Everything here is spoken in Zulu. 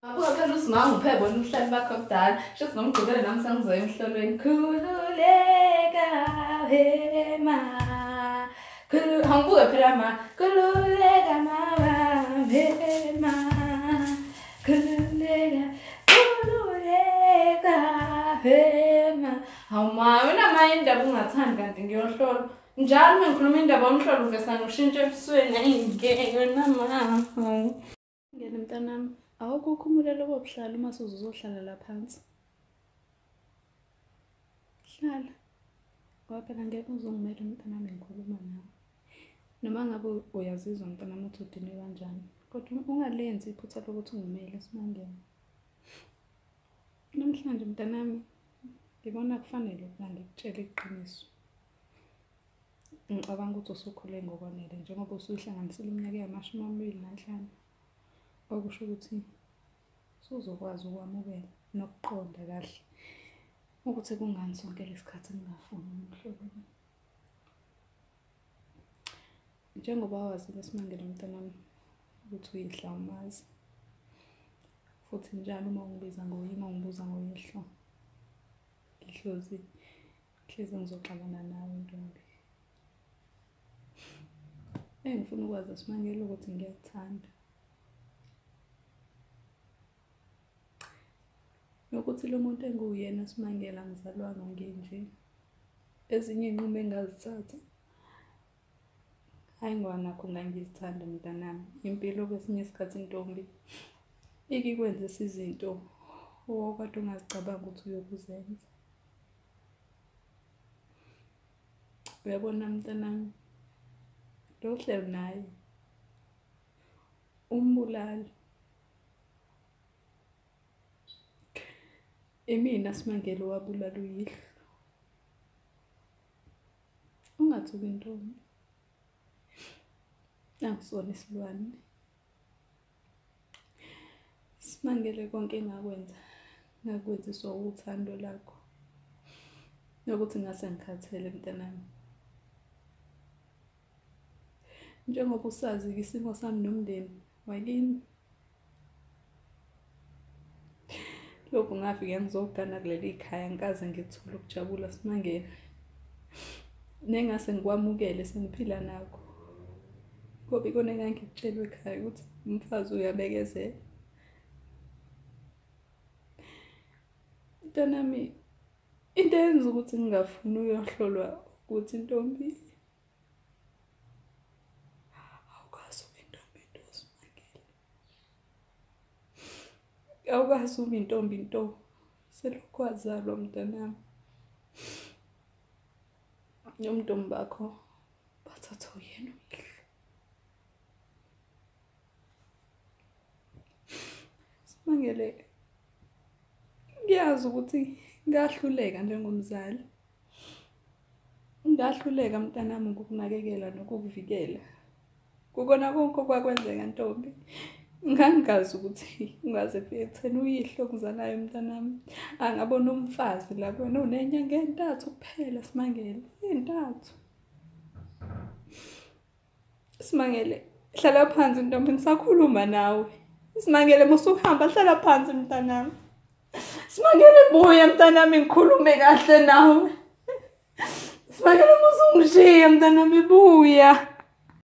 Abuka phela usimanga uphe bona ubuhlali bakho kudala. Shuthi ngomgqibelo nami sengizoya emhlolweni. Khululeka wema. Angibuke phela ma. Khululeka mama wema. Khululeka. Khululeka wema. Hawu ma, wena ma indaba ungathandi kanti ngiyohlola. Njalo uma ngikhuluma indaba yomhlolo uvesane ushintshe ebusweni. Ayi ngeke wena ma. Hawu. Ngene mntanami, awukho ukhumule lobo buhlalo uma usuzohlala la phansi. Hlala. Ngoba phela ngeke uzongimela mntanami ngikhuluma nawe. Noma ngabe uyazizwa mntanami ukuthi udinwe kanjani, kodwa ungalenzi iphutha lokuthi ungimele Simangele. Namhlanje mntanami ngibona kufanele ukuba ngikutshele iqiniso. Ngicabanga ukuthi usukhule ngokwanele njengoba usuyihlanganisile iminyaka engamashumi amabili nanhlanu. Okusho ukuthi usuzokwazi ukwamukela nokuqonda kahle ukuthi kungani sonke lesikhathi ngingafuni umhlobeni. Njengoba wazi-ke Simangele mntanami ukuthi uyihla awumazi. Futhi njalo uma ungibiza uma ungibuza ngoyihlo, ngihlozi hlezi ngizoxabana nawe ntombi. Engifuna ukwazi Simangele ukuthi ngiyakuthanda. Nokuthi lo muntu engiwuyena Simangele angizalwanga nginje. Ezinye iy'nqumo engazithatha, hhayi ngoba nakho ngangizithanda mntanami. Impilo kwesinye isikhathi ntombi ike ikwenzise izinto owawukade ungazicabangi ukuthi uyokuzenza. Uyabona mntanami, lo ohleli naye umbulali. Imina Simangele owabulala uyihlo. Ungathuki ntombi. Angisona isilwane. Simangele konke engakwenza, ngakwenziswa uthando lakho. Nokuthi ngase ngikhathele mntanami. Njengoba usazi-ke isimo sami nomndeni wakini. Lokhu ngafike ngizogana kuleli khaya ngikaze ngikuthole ukujabula Simangele. Nengase ngikwamukele sengiphila nakho. Ngoba ikona engangikutshelwe ekhaya ukuthi umfazi uyabekezela. Mntanami, into eyenza ukuthi ngingafuni uyohlolwa ukuthi ntombi awukwazi ube intombi nto Simangele. Awukwazi ube intombi nto. Selokhu wazalwa mntanami. Nomntombi bakho bathatha uyena uyihlo. Simangele, ngiyazi ukuthi ngahluleka njengomzali. Ngahluleka mntanami ukukunakekela nokukuvikela. Kukona konke okwakwenzeka ntombi. Ngangingazi ukuthi ungaze kufike ekutheni uyihlo okuzalayo mntanami angabona umfazi la kuwena unenyanga ey'ntathu kuphela Simangele, ey'ntathu. Simangele, hlala phansi ntombi ngisakhuluma nawe. Simangele musuhamba hlala phansi mntanami. Simangele buya mntanami ngikhulume kahle nawe. Simangele musungishiya mntanami buya.